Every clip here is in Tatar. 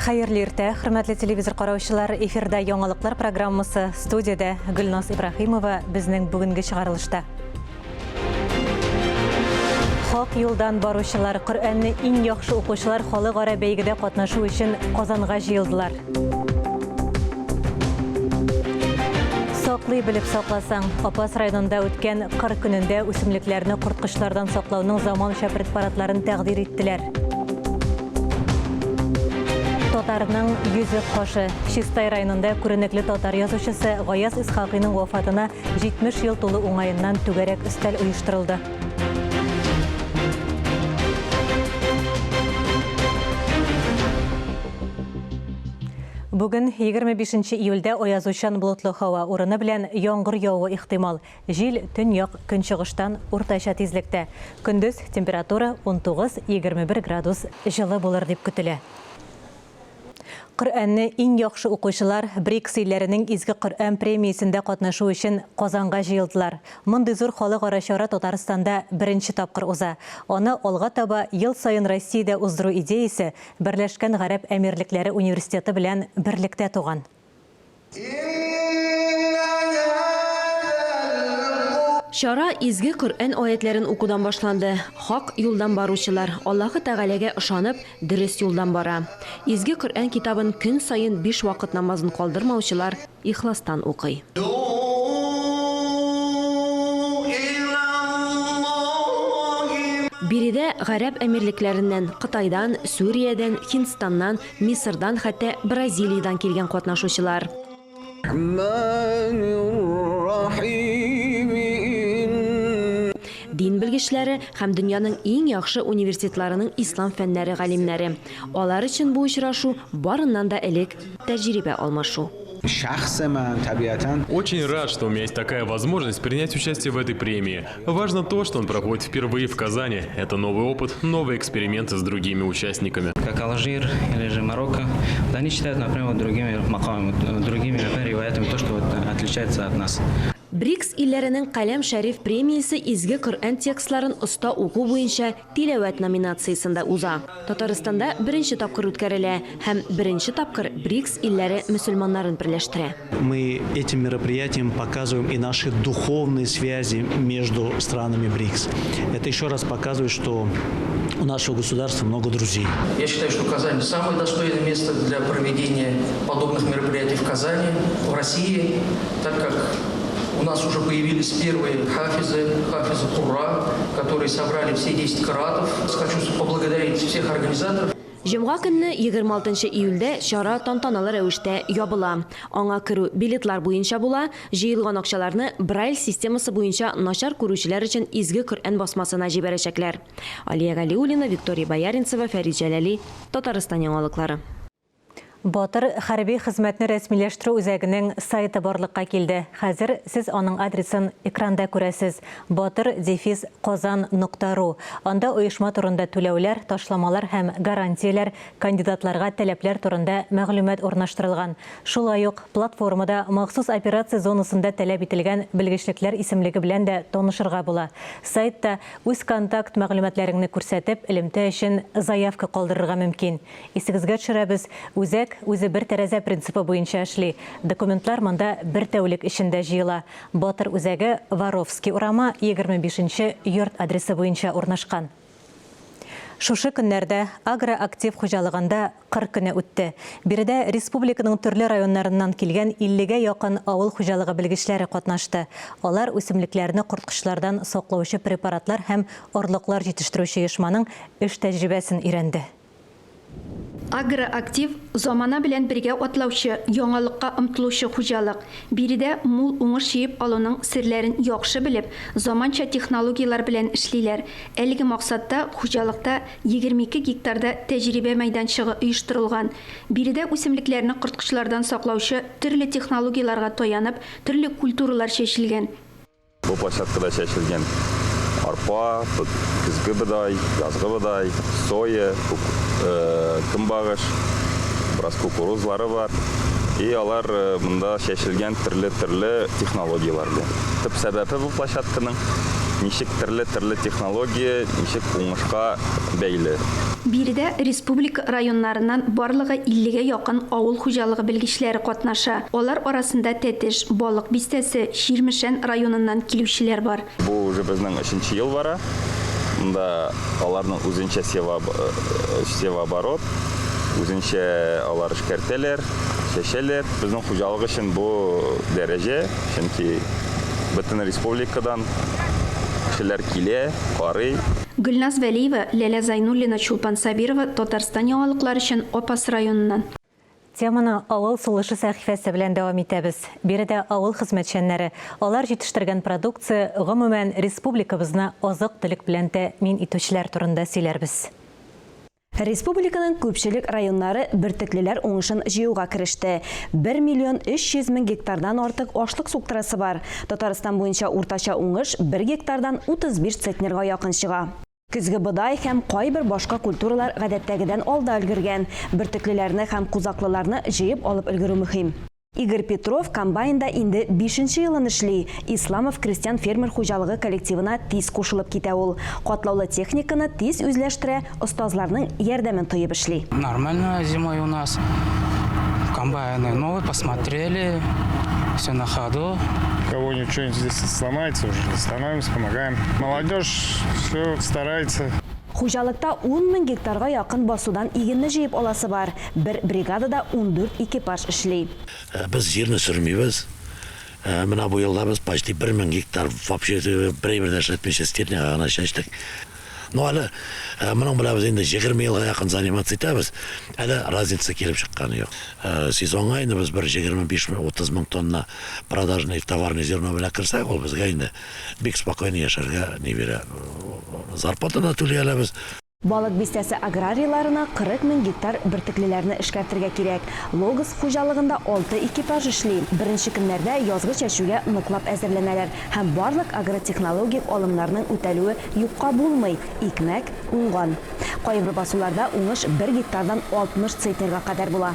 Хәерле иртә, хөрмәтле телевизор караучылар. Эфирда яңалыклар программасы. Студиядә Гөлназ Ибраһимова безнең бүгенге чыгарылышта. Хак юлдан баручылар, Коръәнне иң яхшы укучылар халыкара бәйгедә катнашу өчен Казанга җыелдылар. Саклый белеп сакласаң, Апас районында үткән кыр көнендә үсемлекләрне корткычлардан саклауның заманча препаратларын тәкъдир иттеләр. Татарның йөзек кашы. Чистай районында күренекле татар язучысы Гаяз Исхакыйның вафатына 70 ел тулу уңаеннан түгәрәк өстәл оештырылды. Бүген 25 июльдә аязучан болытлы һава, урыны белән яңгыр явуы ихтимал. Җил төньяк-көнчыгыштан уртача тизлектә. Көндез температура 19-21 градус җылы булыр дип көтелә. Коръәнне иң яхшы укучылар БРИКС илләренең Изге Коръән премиясендә катнашу өчен Казанга җыелдылар. Мондый зур халыкара чара Татарстанда беренче тапкыр уза. Аны алга таба ел саен Россиядә уздыру идеясе Берләшкән Гарәп Әмирлекләре университеты белән берлектә туган. Чара изге Коръән аятьләрен укудан башланды. Хак юлдан баручылар, Аллаһы Тәгаләгә ышанып, дөрес юлдан бара. Изге Коръән китабын көн саен биш вакыт намазын калдырмаучылар ихластан укый. Биредә Гарәп Әмирлекләреннән, Кытайдан, Сүриядән, Һиндстаннан, Мисырдан, хәтта Бразилиядән килгән катнашучылар. Дин белгечләре һәм дөньяның иң яхшы университетларының ислам фәннәре галимнәре. Алар өчен бу очрашу, барыннан да элек, тәҗрибә алмашу. Очень рад, что у меня есть такая возможность принять участие в этой премии. Важно то, что он проходит впервые в Казани. Это новый опыт, новые эксперименты с другими участниками. Как Алжир или же Марокко, вот они считают, например, вот другими макамами, другими, например, риваятами, то, что вот отличается от нас. БРИКС илләренең Каләм Шәриф премиясе Изге Коръән текстларын оста уку буенча Тиләвәт номинациясендә уза. Татарстанда беренче тапкыр үткәрелә һәм беренче тапкыр БРИКС илләре мөселманнарын берләштерә. Мы этим мероприятием показываем и наши духовные связи между странами БРИКС. Это еще раз показывает, что у нашего государства много друзей. Я считаю, что Казань самое достойное место для проведения подобных мероприятий в Казани, в России, так как у нас уже появились первые хафизы, хафизы Курра, которые собрали все 10 кыраатов. Хочу поблагодарить всех организаторов. Җомга көнне, 26 июльдә, чара тантаналы рәвештә ябыла. Аңа керү билетлар буенча була, җыелган акчаларны Брайль системасы буенча начар күрүчеләр өчен Изге Коръән басмасына җибәрәчәкләр. Алия Галиуллина, Виктория Бояринцева, Фәрит Җәләли, Татарстан яңалыклары. Батыр хәрби хезмәтне рәсмиләштерү үзәгенең сайты барлыкка килде. Хәзер сез аның адресын экранда күрәсез, батыр дефис казан нокта ру. Анда оешма турында түләүләр, ташламалар һәм гарантияләр, кандидатларга таләпләр турында мәгълүмат урнаштырылган. Шулай ук платформада махсус операция зонасында таләп ителгән белгечлекләр исемлеге белән дә танышырга була. Сайтта үз контакт мәгълүматларыңны күрсәтеп, элемтә өчен заявка калдырырга мөмкин. Исегезгә төшерәбез, үзәк үзе бер тәрәзә принципы буенча эшли. Документлар монда бер тәүлек эчендә җыела. Батыр үзәге Воровский урамы, 25 нче йорт адресы буенча урнашкан. Шушы көннәрдә Агроактив хуҗалыгында кыр көне үтте. Биредә республиканың төрле районнарыннан килгән иллегә якын авыл хуҗалыгы белгечләре катнашты. Алар үсемлекләрне корткычлардан саклаучы препаратлар һәм орлыклар җитештерүче оешманың эш тәҗрибәсен өйрәнде. Агроактив, замана белән бергә атлаучы, яңалыкка омтылучы хуҗалык. Биредә мул уңыш җыеп алуның серләрен яхшы белеп, заманча технологияләр белән эшлиләр. Әлеге максатта хуҗалыкта 22 гектарда тәҗрибә мәйданчыгы оештырылган. Биредә үсемлекләрне корткычлардан саклаучы төрле технологияләргә таянып, төрле культуралар чәчелгән. Бу площадкада чәчелгән арпа, көзге бодай, язгы бодай, соя, көнбагыш, бераз кукурузлары бар. И алар монда чәчелгән төрле-төрле технологияләр белән. Төп сәбәпе бу площадканың ничек төрле-төрле технология, ничек уңышка бәйле. Биредә республика районнарыннан барлыгы иллегә якын авыл хуҗалыгы белгечләре катнаша. Алар арасында Тәтеш, Балык Бистәсе, Чирмешән районыннан килүчеләр бар. Бу уже безнең өченче ел бара. Монда аларның үзенчә севооборот, үзенчә алар эшкәртәләр, чәчәләр. Безнең хуҗалык өчен бу дәрәҗә, чөнки бөтен республикадан кешеләр килә, карый. Гөлназ Вәлиева, Ләлә Зайнуллина, Чулпан Сабирова, Татарстан яңалыклары өчен Апас районыннан. Теманы Авыл сулышы сәхифәсе белән дәвам итәбез. Биредә авыл хезмәтчәннәре, алар җитештергән продукция, гомумән, республикабызны азык-төлек белән тәэмин итүчеләр турында сөйләрбез. Республиканың күпчелек районнары бөртеклеләр уңышын җыюга кереште. Бер миллион 300 мең гектардан артык ашлык суктырасы бар. Татарстан буенча уртача уңыш бер гектардан 35 центнерга якын чыга. Көзге бодай һәм кайбер башка культуралар гадәттәгедән алда өлгергән. Бөртеклеләрне һәм кузаклыларны җыеп алып өлгерү мөһим. Игорь Петров комбайнда инде бишенче елын эшли. Исламов крестьян-фермер хуҗалыгы коллективына тиз кушылып китә ул. Катлаулы техниканы тиз үзләштерә, остазларның ярдәмен тоеп эшли. Нормально зимой у нас. Комбайны новые, посмотрели, все на ходу. У кого-нибудь что-нибудь здесь сломается, уже становимся, помогаем. Молодежь все старается. Хуҗалыкта ун мең гектарга якын басудан игенне җыеп аласы бар. Бер бригадада 14 экипаж эшли. Без җирне сөрмибез. Менә бу елда без почти 1000 гектар вообще бер әйбер дә эшләтмичә стерняга гына чәчтек. Ну әле моның белән без инде 20 елга якын заниматься итәбез. Әле разница килеп чыкканы юк. Сезонга инде без бер 25-30 мең тонна продажный товарный зерно белән керсәк, ул безгә инде Бик спокойно яшәргә ни бирә. Зарплата да түли алабыз. Балык Бистәсе аграрийларына 40 мең гектар бөртеклеләрне эшкәртергә кирәк. Логос хуҗалыгында алты экипаж эшли. Беренче көннәрдә язгы чәчүгә ныклап әзерләнәләр һәм барлык агротехнологик алымнарның үтәлүе юкка булмый, икмәк уңган. Кайбер басуларда уңыш бер гектардан 60 центнерга кадәр була.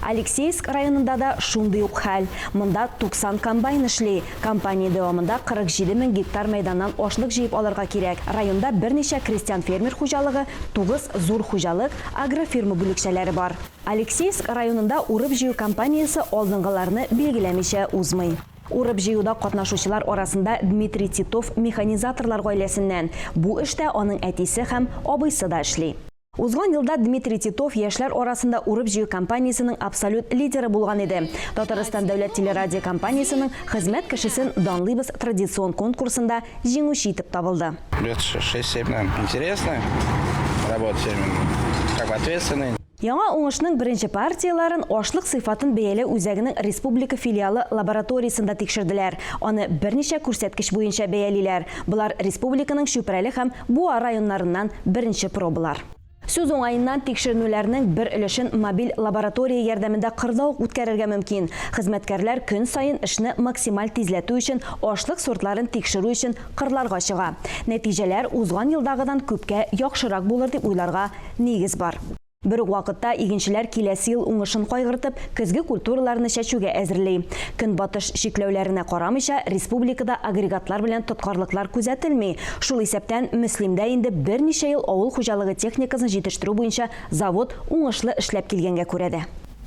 Алексеевск районында да шундый ук хәл. Монда 90 комбайн эшли. Кампания дәвамында 47 мең гектар мәйданнан ашлык җыеп алырга кирәк. Районда берничә крестьян-фермер хуҗалыгы, тугыз зур хуҗалык, агрофирма бүлекчәләре бар. Алексеевск районында урып-җыю кампаниясе алдынгыларны билгеләмичә узмый. Урып-җыюда катнашучылар арасында Дмитрий Титов механизаторлар гаиләсеннән. Бу эштә аның әтисе һәм абыйсы да эшли. Узган елда Дмитрий Титов яшьләр арасында урып-җыю кампаниясенең абсолют лидеры булган иде. Татарстан дәүләт телерадиокомпаниясенең Хезмәт кешесен данлыйбыз традицион конкурсында җиңүче итеп табылды. Лет шесть-семь нам интересно работать именно, как бы ответственный. Яңа уңышның беренче партияләрен ашлык сыйфатын бәяләү үзәгенең республика филиалы лабораториясендә тикшерделәр. Аны берничә күрсәткеч буенча бәялиләр. Болар республиканың Чүпрәле һәм Буа районнарыннан беренче пробалар. Сүз уңаеннан, тикшеренүләрнең бер өлешен мобиль лаборатория ярдәмендә кырда ук үткәрергә мөмкин. Хезмәткәрләр көн саен эшне максималь тизләтү өчен ашлык сортларын тикшерү өчен кырларга чыга. Нәтиҗәләр узган елдагыдан күпкә яхшырак булыр дип уйларга нигез бар. Бер үк вакытта игенчеләр киләсе ел уңышын кайгыртып, көзге культураларны чәчүгә әзерли. Көнбатыш чикләүләренә карамыйча, республикада агрегатлар белән тоткарлыклар күзәтелми. Шул исәптән, Мөслимдә инде берничә ел авыл хуҗалыгы техникасын җитештерү буенча завод уңышлы эшләп килгәнгә күрә дә.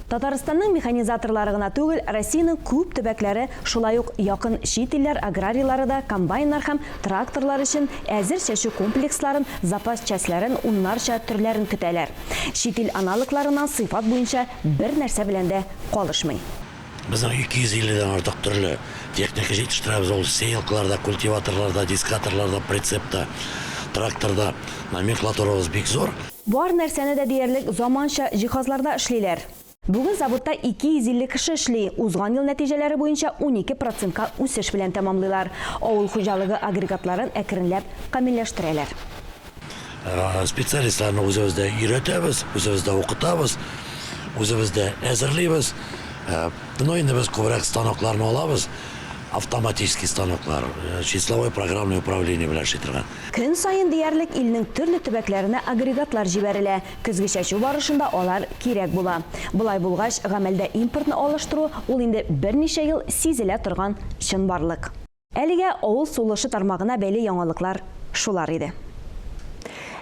Татарстанның механизаторлары гына түгел, Россиянең күп төбәкләре, шулай ук якын чит илләр аграрийлары да комбайннар һәм тракторлар өчен әзер чәчү комплексларын, запас частьләрен уннарча төрләрен көтәләр. Чит ил аналогларыннан сыйфат буенча бер нәрсә белән дә калышмый. Безнең 250 дән артык төрле техника җитештерәбез, ул сеялкалар да, культиваторлар да, дискаторлар да, прицеп та, трактор да. Номенклатурабыз бик зур. Бар нәрсәне дә диярлек заманча җиһазларда эшлиләр. Бүген заводта 250 кеше эшли, узган ел нәтиҗәләре буенча 12 процентка үсеш белән тәмамлыйлар. Авыл хуҗалыгы агрегатларын әкренләп камилләштерәләр. Специалистларны үзебез дә өйрәтәбез, үзебез дә укытабыз, үзебез дә әзерлибез. Ну, инде без күбрәк станокларны алабыз, автоматический станоклар, числовой программное управление белән эшли торган. Көн саен диярлек илнең төрле төбәкләренә агрегатлар җибәрелә. Көзге чәчү барышында алар кирәк була. Болай булгач, гамәлдә импортны алыштыру, ул инде берничә ел сизелә торган чынбарлык. Әлегә авыл сулышы тармагына бәйле яңалыклар шулар иде.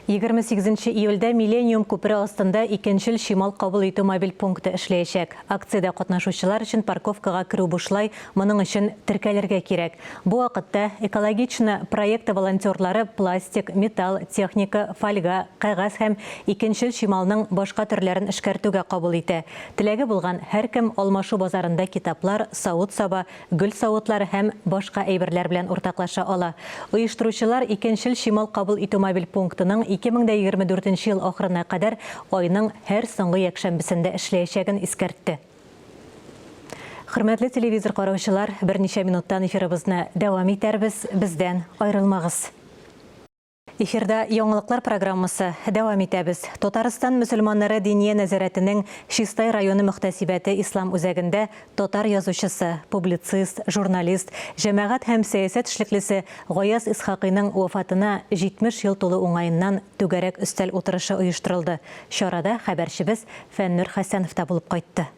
28 июльдә Миллениум күпере астында икенчел чимал кабул итү мобиль пункты эшләячәк. Акциядә катнашучылар өчен парковкага керү бушлай, моның өчен теркәлергә кирәк. Бу вакытта Экологично проекты волонтерлары пластик, металл, техника, фольга, кәгазь һәм икенчел чималның башка төрләрен эшкәртүгә кабул итә. Теләге булган һәркем алмашу базарында китаплар, савыт-саба, гөл савытлары һәм башка әйберләр белән уртаклаша ала. Оештыручылар икенчел чимал кабул итү мобиль пунктының 2024 ел ахырына кадәр айның һәр соңгы якшәмбесендә эшләячәген искәртте. Хөрмәтле телевизор караучылар, берничә минуттан эфирыбызны дәвам итәрбез, бездән аерылмагыз. Эфирда яңалыклар программасы. Дәвам итәбез. Татарстан мөселманнары Диния нәзарәтенең Чистай районы мөхтәсибәте Ислам үзәгендә татар язучысы, публицист, журналист, җәмәгать һәм сәясәт эшлеклесе Гаяз Исхакыйның вафатына 70 ел тулу уңаеннан түгәрәк өстәл утырышы оештырылды. Чарада хәбәрчебез Фәннүр Хәсәнов та булып кайтты.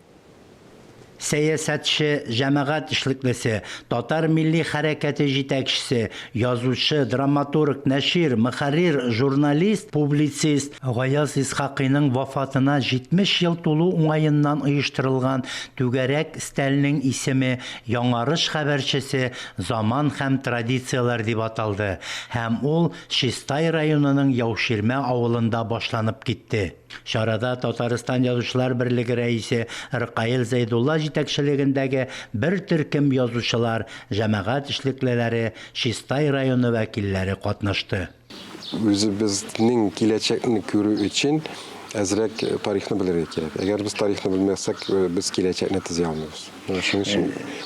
Сәясәтче, җәмәгать эшлеклесе, татар милли хәрәкәте җитәкчесе, язучы, драматург, нәшир, мөхәррир, журналист, публицист Гаяз Исхакыйның вафатына 70 ел тулу уңаеннан оештырылган түгәрәк стәлнең исеме Яңарыш хәбәрчесе, заман һәм традицияләр дип аталды һәм ул Чистай районының Яуширмә авылында башланып китте. Чарада Татарстан Язучылар берлеге рәисе Ркаил Зәйдулла җитәкчелегендәге бер төркем язучылар, җәмәгать эшлеклеләре, Чистай районы вәкилләре катнашты. Үзебезнең киләчәкне күрү өчен әзрәк тарихны белергә кирәк. Әгәр без тарихны белмәсәк, без киләчәкне төзи алмыйбыз. Менә шуның өчен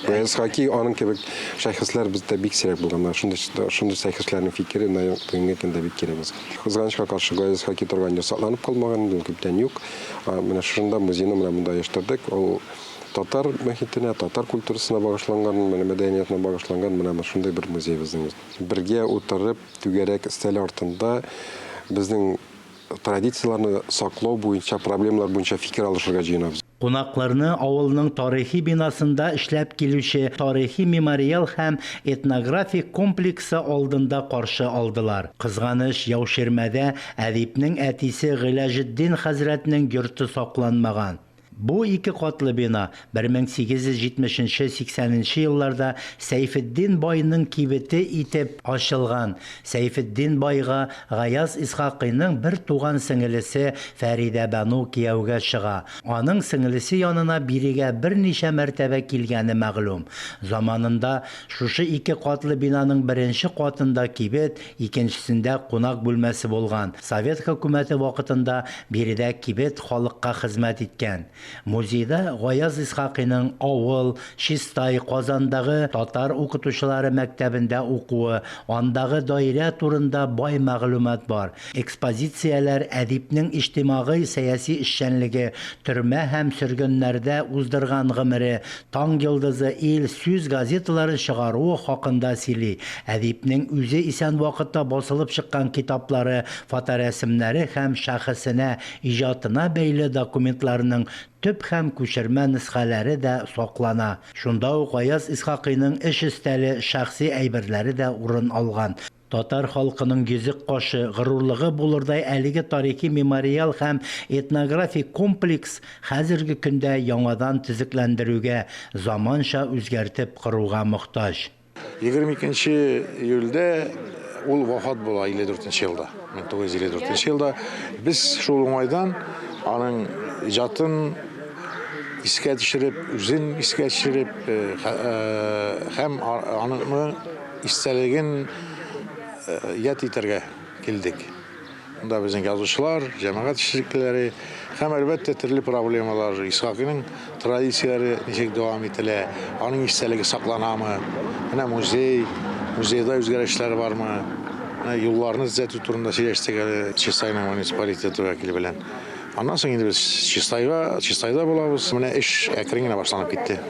Гаяз Хаки аның кебек шәхесләр бездә бик сирәк булган. Менә шундый шундый шәхесләрнең фикере менә бүгенге көндә бик кирәк безгә. Кызганычка каршы, Гаяз Хаки торган йорт сакланып калмаган, инде ул күптән юк. Менә шушында музейны менә монда оештырдык. Ул татар мохитенә, татар культурасына багышланган, менә мәдәниятына багышланган менә шундый бер музей безнең. Бергә утырып, түгәрәк өстәл артында безнең традицияләрне саклау буенча проблемалар буенча фикер алышырга җыенабыз. Кунакларны авылның тарихи бинасында эшләп килүче тарихи-мемориал һәм этнографик комплексы алдында каршы алдылар. Кызганыч, Яуширмәдә әдипнең әтисе Гыйләҗетдин хәзрәтнең йорты сакланмаган. Бу ике катлы бина 1870 нче, 80 нче елларда Сәйфетдин байның кибете итеп ачылган. Сәйфетдин байга Гаяз Исхакыйның бер туган сеңелесе Фәридәбану кияүгә чыга. Аның сеңелесе янына бирегә берничә мәртәбә килгәне мәгълүм. Заманында шушы ике катлы бинаның беренче катында кибет, икенчесендә кунак бүлмәсе булган. Совет хөкүмәте вакытында биредә кибет халыкка хезмәт иткән. Музейда Гаяз Исхакыйның авыл, Чистай, Казандагы татар укытучылары мәктәбендә укуы, андагы даирә турында бай мәгълүмат бар. Экспозицияләр әдипнең иҗтимагый-сәяси эшчәнлеге, төрмә һәм сөргеннәрдә уздырган гомере, Таң йолдызы, Ил, Сүз газеталарын чыгаруы хакында сөйли. Әдипнең үзе исән вакытта басылып чыккан китаплары, фоторәсемнәре һәм шәхесенә, иҗатына бәйле документларның төп һәм күчермә нөсхәләре дә саклана. Шунда ук Гаяз Исхакыйның эш өстәле, шәхси әйберләре дә урын алган. Татар халкының йөзек кашы, горурлыгы булырдай әлеге тарихи мемориал һәм этнографик комплекс хәзерге көндә яңадан төзекләндерүгә, заманча үзгәртеп коруга мохтаҗ. 22 нче июльдә ул вафат була 54 нче елда, 1954 нче елда. Без шул уңайдан аның иҗатын искә төшереп, үзен искә төшереп һәм аның истәлеген яд итәргә килдек. Монда безнең язучылар, җәмәгать эшлеклеләре һәм, әлбәттә, төрле проблемалар, Исхакыйның традицияләре ничек дәвам ителә, аның истәлеге сакланамы, менә музей, музейда үзгәрешләр бармы, менә юлларны төзәтү турында сөйләштек әле Чистайның муниципалитеты вәкиле белән. Аннан соң инде без Чистайга, Чистайда булабыз. Менә эш әкрен генә башланып китте.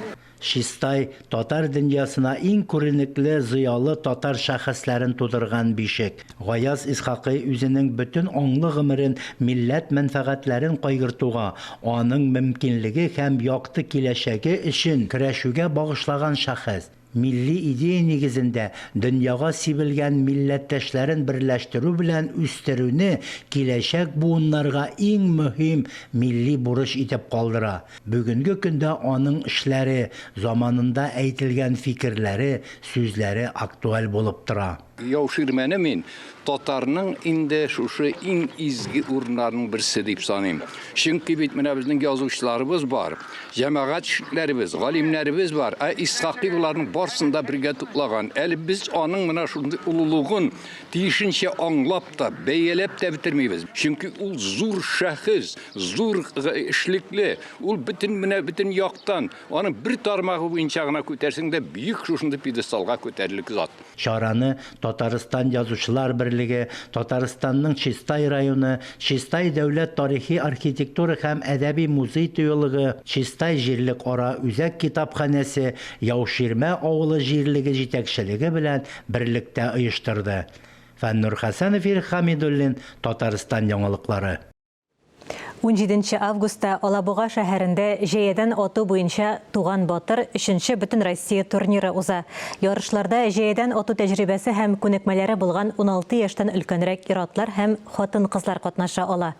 Чистай, татар дөньясына иң күренекле, зыялы татар шәхесләрен тудырган бишек. Гаяз Исхакый үзенең бөтен аңлы гомерен милләт мәнфәгатьләрен кайгыртуга, аның мөмкинлеге һәм якты киләчәге өчен көрәшүгә багышлаган шәхес. Милли идея нигезендә дөньяга сибелгән милләттәшләрен берләштерү белән үстерүне киләчәк буыннарга иң мөһим милли бурыч итеп калдыра. Бүгенге көндә аның эшләре, заманында әйтелгән фикерләре, сүзләре актуаль булып тора. Яуширмәне мин татарның инде шушы иң изге урыннарының берсе дип саныйм. Чөнки бит менә безнең язучыларыбыз бар, җәмәгать эшлекләребез, галимнәребез бар, ә Исхакый боларның барысын да бергә туплаган. Әле без аның менә шундый олылыгын тиешенчә аңлап та, бәяләп тә бетермибез. Чөнки ул зур шәхес, зур эшлекле, ул бөтен менә бөтен яктан, аның бер тармагы буенча гына күтәрсәң дә, бөек шушындый пьедесталга күтәрерлек зат. Чараны Татарстан Язучылар берлеге, Татарстанның Чистай районы, Чистай дәүләт тарихи-архитектура һәм әдәби музей-тыюлыгы, Чистай җирлекара үзәк китапханәсе, Яуширмә авылы җирлеге җитәкчелеге белән берлектә оештырды. Фәннур Хәсәнов, Ирек Хәмидуллин, Татарстан яңалыклары. Унҗиденче августта Алабуга шәһәрендә җәядән ату буенча Туган батыр өченче Бөтенроссия турниры уза. Ярышларда җәядән ату тәҗрибәсе һәм күнекмәләре булган 16 яшьтән өлкәнрәк ир-атлар һәм хатын-кызлар катнаша ала.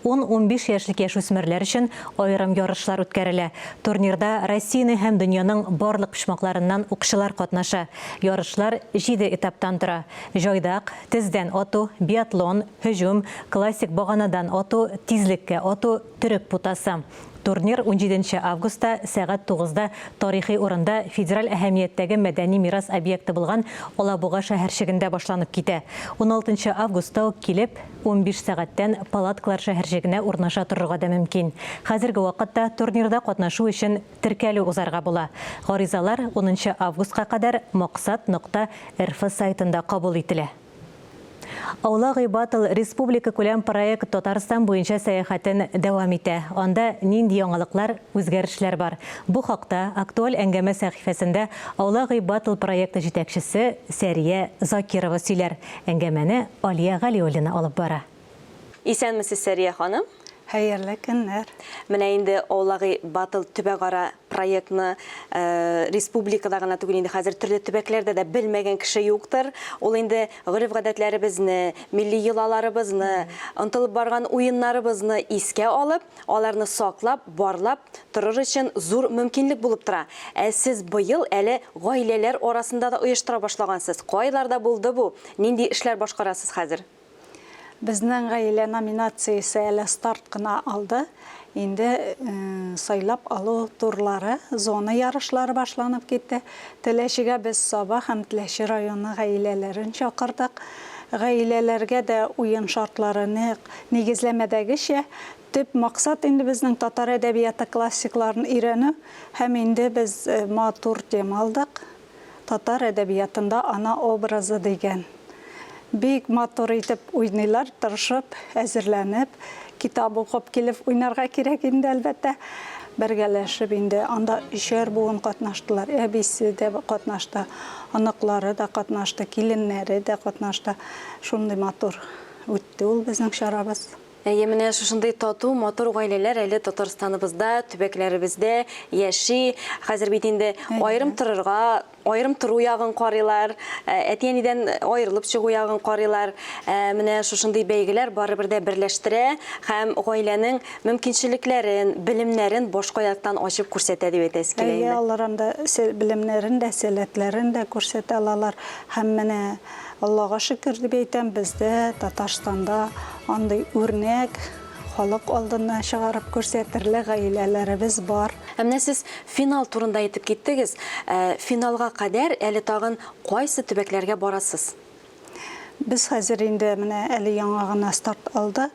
Ун-унбиш яшьлек яшүсмерләр өчен аерым ярышлар үткәрелә. Турнирда Россиянең һәм дөньяның барлык почмакларыннан укчылар катнаша. Ярышлар җиде этаптан тора. Җайдак, тездән ату, биатлон, Һөҗүм, классик баганадан ату, тизлеккә ату, төрек путасы. Турнир унҗиденче августта сәгать тугызда тарихи урында федераль әһәмияттәге мәдәни мирас объекты булган Алабуга шәһәрчегендә башланып китә. Уналтынчы августта ук килеп, 15 сәгатьтән палаткалар шәһәрчегенә урнаша торырга да мөмкин. Хәзерге вакытта турнирда катнашу өчен теркәлү узарга була. Гаризалар унынчы августка кадәр максат нокта рф сайтында кабул ителә. Аулак өй батл республикакүләм проект Татарстан буенча сәяхәтен дәвам итә. Анда нинди яңалыклар, үзгәрешләр бар? Бу хакта Актуаль әңгәмә сәхифәсендә Аулак өй батл проекты җитәкчесе Сәрия Закирова сөйләр. Әңгәмәне Алия Галиуллина алып бара. Исәнмесез, Сәрия ханым! Хәерле көннәр! Менә инде Аулак өй батл төбәкара проектны республикада гына түгел, инде хәзер төрле төбәкләрдә дә белмәгән кеше юктыр. Ул инде гореф-гадәтләребезне, милли йолаларыбызны, онытылып барган уеннарыбызны искә алып, аларны саклап, барлап торыр өчен зур мөмкинлек булып тора. Ә сез быел әле гаиләләр арасында да оештыра башлагансыз. Кайларда булды бу? Нинди эшләр башкарасыз хәзер? Безнең гаилә номинациясе әле старт кына алды. Инде сайлап алу турлары, зона ярышлары башланып китте. Теләчегә без Саба һәм Теләче районы гаиләләрен чакырдык. Гаиләләргә дә уен шартлары нәкъ нигезләмәдәгечә. Төп максат инде безнең татар әдәбияты классикларын өйрәнү һәм инде без матур тема алдык. Татар әдәбиятында ана образы дигән. Бик матур итеп уйныйлар, тырышып, әзерләнеп, китап укып килеп уйнарга кирәк инде, әлбәттә. Бергәләшеп инде анда өчәр буын катнаштылар. Әбисе дә катнашты, оныклары да катнашты, киленнәре дә катнашты. Шундый матур үтте ул безнең чарабыз. Әйе, менә шушындый тату, матур гаиләләр әле Татарстаныбызда, төбәкләребездә яши. Хәзер бит инде аерым торырга, аерым тору ягын карыйлар, әти-әнидән аерылып чыгу ягын карыйлар. Ә менә шушындый бәйгеләр барыбер дә берләштерә һәм гаиләнең мөмкинчелекләрен, белемнәрен башка яктан ачып күрсәтә дип әйтәсе килә Әйе, инде. алар анда белемнәрен дә, сәләтләрен дә күрсәтә алалар. Һәм менә Аллага шөкер дип әйтәм, бездә, Татарстанда андый үрнәк, халык алдына чыгарып күрсәтерлек гаиләләребез бар. Ә менә сез финал турында әйтеп киттегез. Финалга кадәр әле тагын кайсы төбәкләргә барасыз? Без хәзер инде менә әле яңа гына старт алды.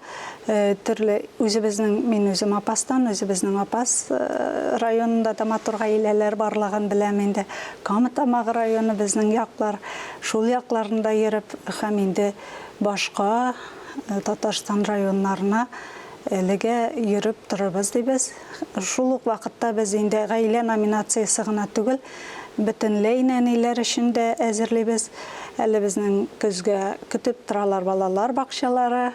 Төрле үзебезнең, мин үзем Апастан, үзебезнең Апас районында да матур гаиләләр барлыгын беләм инде. Кама Тамагы районы безнең яклар. Шул якларында йөреп һәм инде башка Татарстан районнарына әлегә йөреп торырбыз дибез. Шул ук вакытта без инде гаилә номинациясе гына түгел, бөтенләй нәниләр өчен дә әзерлибез. Әле безнең көзгә көтеп торалар балалар бакчалары.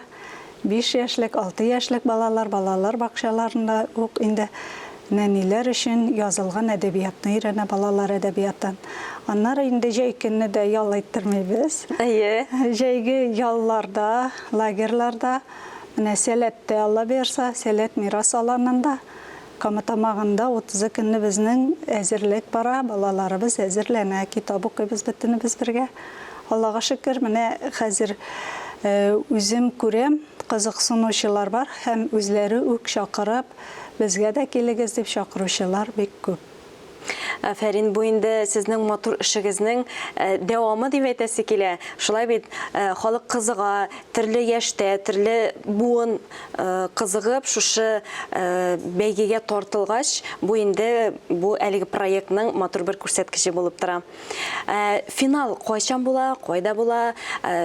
5 яшьлек, 6 яшьлек балалар балалар бакчаларында ук инде. Нәниләр өчен язылган әдәбиятны өйрәнә, балалар әдәбиятын. Аннары инде җәй көнне дә ял иттермибез. Әйе. Җәйге ялларда, лагерьларда, менә Сәләттә, Алла боерса, Сәләт мирас аланында, Кама Тамагында утызы көнне безнең әзерлек бара, балаларыбыз әзерләнә, китап укыйбыз бөтенебез бергә. Аллага шөкер, менә хәзер үзем күрәм, кызыксынучылар бар һәм үзләре үк чакырып, Безгә дә килегез дип чакыручылар бик күп. Афәрин, бу инде сезнең матур эшегезнең дәвамы дип әйтәсе килә. Шулай бит, халык кызыга, төрле яшьтә, төрле буын кызыгып, шушы бәйгегә тартылгач, бу инде бу әлеге проектның матур бер күрсәткече булып тора. Финал кайчан була, кайда була?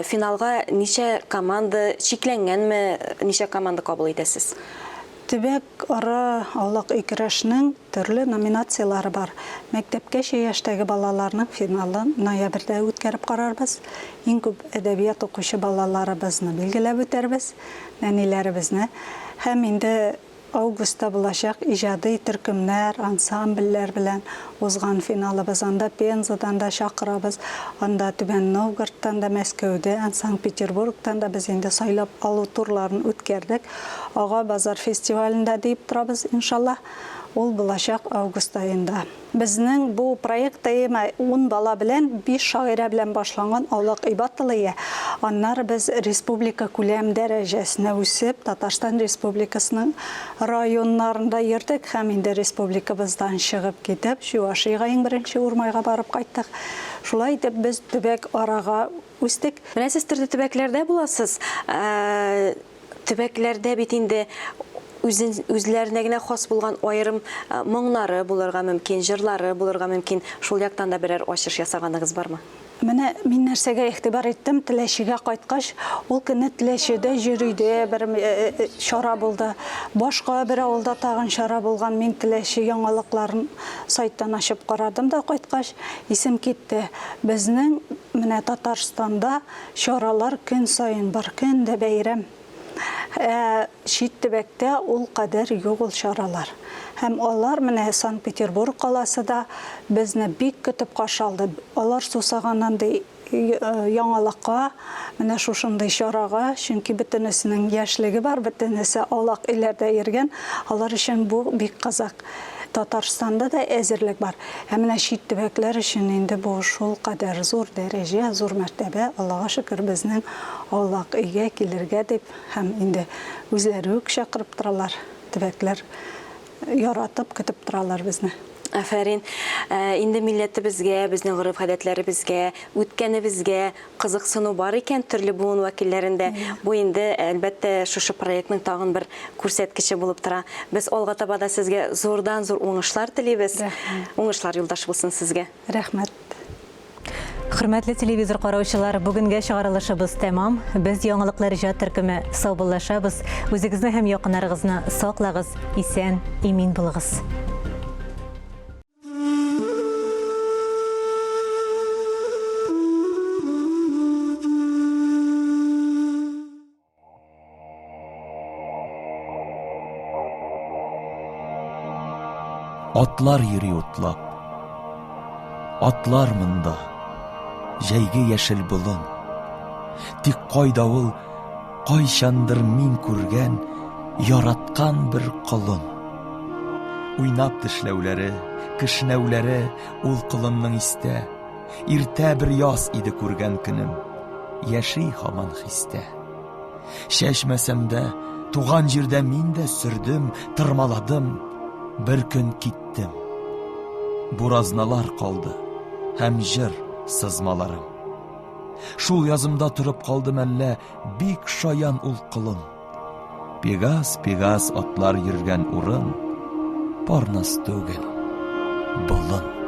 Финалга ничә команда чикләнгәнме, ничә команда кабул итәсез? Төбәк-ара аулак өй көрәшенең төрле номинацияләре бар. Мәктәпкәчә яшьтәге балаларның финалын ноябрьдә үткәреп карарбыз. Иң күп әдәбият укучы балаларыбызны билгеләп үтәрбез, нәниләребезне. Һәм инде августта булачак иҗади төркемнәр, ансамбльләр белән узган финалыбыз. Анда Пензадан да чакырабыз, анда Түбән Новгородтан да, Мәскәүдән, Санкт-Петербургтан да без инде сайлап алу турларын үткәрдек. Ага базар фестивалендә диеп торабыз, иншаллаһ. Ул булачак август аенда. Безнең бу проект даимә ун бала белән, биш шагыйрә белән башланган Аулак өй баттлые. Аннары без республика күләм дәрәҗәсенә үсеп, Татарстан Республикасының районнарында йөрдек һәм инде республикабыздан чыгып китеп, Чувашиягә иң беренче Урмайга барып кайттык. Шулай итеп без төбәк арага үстек. Менә сез төрле төбәкләрдә буласыз. Төбәкләрдә бит инде үзен, үзләренә генә хас булган аерым моңнары булырга мөмкин, җырлары булырга мөмкин. Шул яктан да берәр ачыш ясаганыгыз бармы? Менә мин нәрсәгә игътибар иттем, Теләчегә кайткач, ул көнне Теләчедә Җөридә бер чара булды. Башка бер авылда тагын чара булган. Мин Теләче яңалыкларын сайттан ачып карадым да кайткач, исем китте. Безнең менә Татарстанда Чаралар көн саен бар, көн дә бәйрәм. Ә чит төбәктә ул кадәр юк ул чаралар. Һәм алар менә Санкт-Петербург каласы да безне бик көтеп каршы алды. Алар сусаган андый яңалыкка, менә шушындый чарага, чөнки бөтенесенең яшьлеге бар, бөтенесе аулак өйләрдә йөргән, алар өчен бу бик кызык. Татарстанда да әзерлек бар. Ә менә чит төбәкләр өчен инде бу шулкадәр зур дәрәҗә, зур мәртәбә, Аллага шөкер, безнең аулак өйгә килергә дип һәм инде үзләре үк чакырып торалар, төбәкләр яратып, көтеп торалар безне. Афәрин. Инде милләтебезгә, безнең гореф-гадәтләребезгә, үткәнебезгә кызыксыну бар икән төрле буын вәкилләрендә. Бу инде, әлбәттә, шушы проектның тагын бер күрсәткече булып тора. Без алга таба да сезгә зурдан-зур уңышлар телибез. Рәхмәт. Уңышлар юлдаш булсын сезгә. Рәхмәт. Хөрмәтле телевизор караучылар, бүгенгә чыгарылышыбыз тәмам. Без Яңалыклар иҗат төркеме саубуллашабыз. Үзегезне һәм якыннарыгызны саклагыз, исән, имин булыгыз. Атлар йөри утлап. Атлар монда. Җәйге яшел болын. Тик кайда ул, кайчандыр мин күргән, яраткан бер колын. Уйнап тешләүләре, кешнәүләре ул колынның истә. Иртә бер яз иде күргән көнем, яши һаман хистә. Чәчмәсәм дә, туган җирдә мин дә сөрдем, тырмаладым, бер көн киттем. Буразналар калды һәм җыр сызмаларым. Шул язымда торып калды мәллә бик шаян ул колын. Пегас, Пегас атлар йөргән урын, Парнас түгел, болын.